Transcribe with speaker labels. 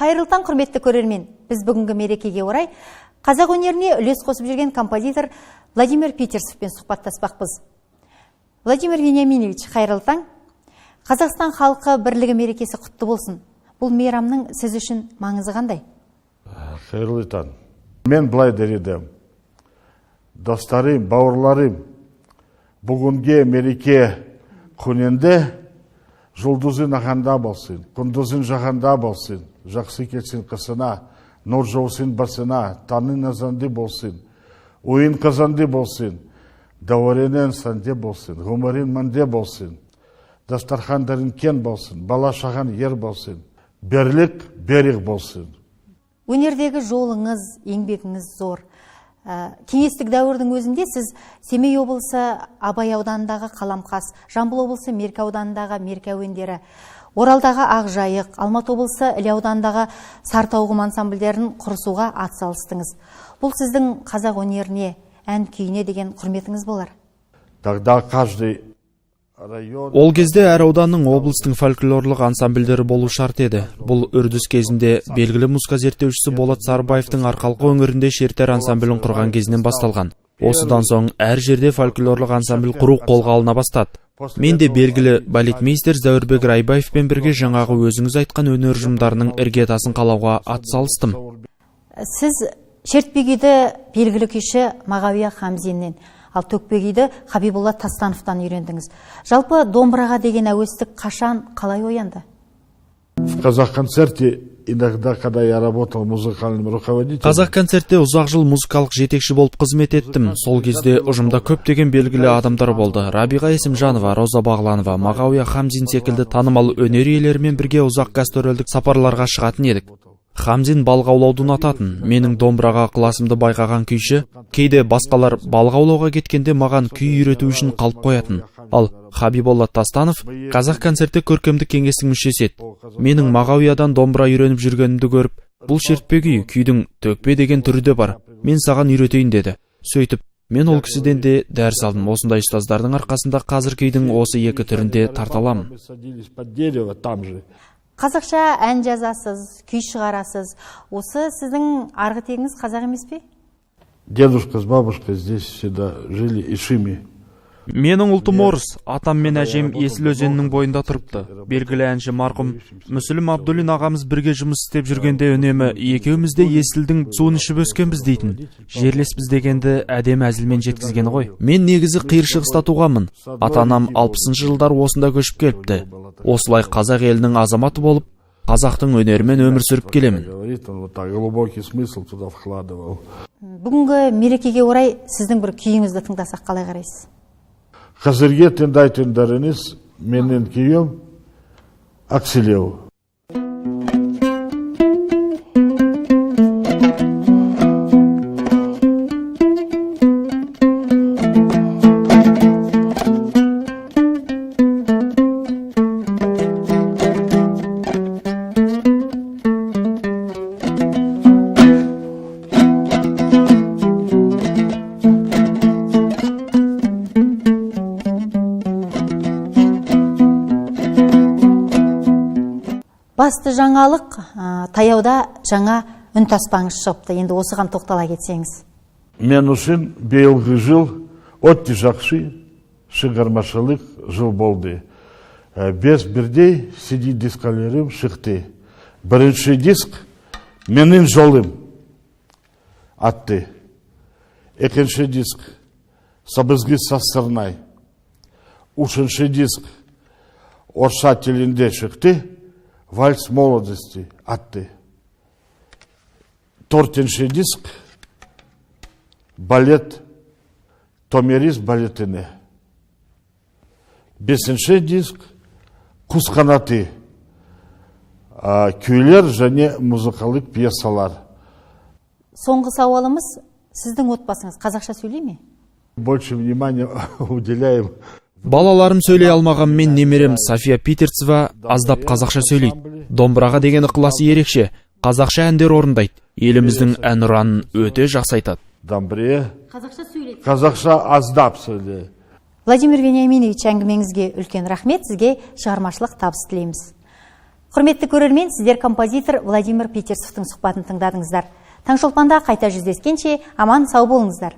Speaker 1: Қайырлы таң, құрметті көрермен. Біз бүгінгі мерекеге орай қазақ өнеріне үлес қосып жүрген композитор Владимир Питерцевпен сұхбаттаспақпыз. Владимир Вениаминович, қайырлы таң. Қазақстан халқы бірлігі мерекесі құтты болсын. Бұл мейрамның сіз үшін маңызы қандай?
Speaker 2: Қайырлы таң. Мен былай дер едім. Достарым, бауырларым, бүгінгі мереке күнінде жұлдызың ағанда болсын, құндызың жағанда болсын, жақсы келсін қысына, нұр жаусын басына, таңың азанды болсын, ойын қазанды болсын, дәуренің сәнде болсын, ғұмырың мәнде болсын, дастархандарың кең болсын, бала шағаң ер болсын, бірлік берік болсын.
Speaker 1: Өнердегі жолыңыз, еңбегіңіз зор. Кеңестік дәуірдің өзінде сіз Семей облысы Абай ауданындағы Қаламқас, Жамбыл облысы Меркі ауданындағы Меркі әуендері, Оралдағы Ақжайық, Алматы облысы Іле ауданындағы Сартауғым ансамбльдерін құрысуға атсалыстыңыз. Бұл сіздің қазақ өнеріне, ән күйіне деген құрметіңіз болар.
Speaker 2: Тогда каждый район.
Speaker 3: Ол кезде әр ауданның, облыстың фольклорлық ансамбльдері болу шарт еді. Бұл үрдіс кезінде белгілі музыка зерттеушісі Болат Сарыбаевтың Арқалық өңірінде Шертер ансамблін құрған кезінен басталған. Осыдан соң әр жерде фольклорлық ансамбль құру қолға алына бастады. Мен де белгілі балетмейстер Зәуірбек Райбаевпен бірге жаңағы өзіңіз айтқан өнер ұжымдарының іргетасын қалауға атсалыстым.
Speaker 1: Сіз шертпе күйді белгілі күйші Мағауия Хамзиннен, ал төкпе күйді Хабиболла Тастановтан үйрендіңіз. Жалпы домбыраға деген әуестік қашан, қалай оянды?
Speaker 2: В Казахконцерте иногда, когда я работал музыкальным руководителем.
Speaker 3: Қазақ концертте ұзақ жыл музыкалық жетекші болып қызмет еттім. Сол кезде ұжымда көптеген белгілі адамдар болды. Рабиға Есімжанова, Роза Бағланова, Мағауия Хамзин секілді танымал өнер иелерімен бірге ұзақ гастрольдік сапарларға шығатын едік. Хамзин балық аулауды ұнататын. Менің домбыраға ықыласымды байқаған күйші кейде басқалар балық аулауға кеткенде маған күй үйрету үшін қалып қоятын. Ал Хабиболла Тастанов Қазақ концертте көркемдік кеңестің мүшесі еді. Менің Мағауиядан домбыра үйреніп жүргенімді көріп, бұл шертпе күй, күйдің төкпе деген түрі де бар, мен саған үйретейін деді. Сөйтіп, мен ол кісіден де дәріс алдым. Осындай ұстаздардың арқасында қазір күйдің осы екі түрін де тарта аламын.
Speaker 2: Мы садились под дерево там же.
Speaker 1: Қазақша ән жазасыз, күй шығарасыз. Осы сіздің арғы тегіңіз қазақ емес пе?
Speaker 2: Дедушка с бабушкой здесь всегда жили, Ишими.
Speaker 3: Менің ұлтым орыс, атам мен әжем Есіл өзенінің бойында тұрыпты. Белгілі әнші марқұм Мүсілім Абдуллин ағамыз бірге жұмыс істеп жүргенде үнемі екеуміз де Есілдің суын ішіп өскенбіз дейтін. Жерлеспіз дегенді әдемі әзілмен жеткізгені ғой. Мен негізі Қиыр Шығыста туғанмын. Ата-анам 60-шы жылдары осында көшіп келіпті. Осылай қазақ елінің азаматы болып, қазақтың өнерімен өмір сүріп келемін.
Speaker 2: Говорит, он вот так глубокий смысл туда вкладывал.
Speaker 1: Бүгінгі мерекеге орай сіздің бір күйіңізді тыңдасақ, қалай қарайсыз?
Speaker 2: Қазірге тыңдайтындарыңыз менің күйім «Ақселеу».
Speaker 1: Басты жаңалық, таяуда жаңа үнтаспаңыз шығыпты. Енді осыған тоқтала кетсеңіз.
Speaker 2: Мен үшін биылғы жыл өте жақсы шығармашылық жыл болды. 5 бірдей CD дискалерім шықты. Бірінші диск «Менің жолым» атты. Екінші диск «Сабызғы саз-сырнай». Үшінші диск орысша тілінде шықты, «Вальс молодости» атты. Төртінші диск балет «Томирис» балетіне. Бесінші диск «Құс қанаты», күйлер және музыкалық пьесалар.
Speaker 1: Соңғы сауалымыз: сіздің отбасыңыз қазақша сөйлей ме?
Speaker 2: Больше внимания уделяем.
Speaker 3: Балаларым сөйлей алмағанмен, немерем София Питерцева аздап қазақша сөйлейді. Домбыраға деген ықыласы ерекше, қазақша әндер орындайды. Еліміздің әнұранын өте жақсы айтады.
Speaker 2: Домбре.
Speaker 1: Қазақша сөйлейді.
Speaker 2: Қазақша аздап сөйлейді.
Speaker 1: Владимир Вениаминович, әңгімеңізге үлкен рахмет, сізге шығармашылық табыс тілейміз. Құрметті көрермен, сіздер композитор Владимир Питерсовтың сұхбатын тыңдадыңыздар. Таңшолпанда қайта жүздескенше, аман сау болыңыздар.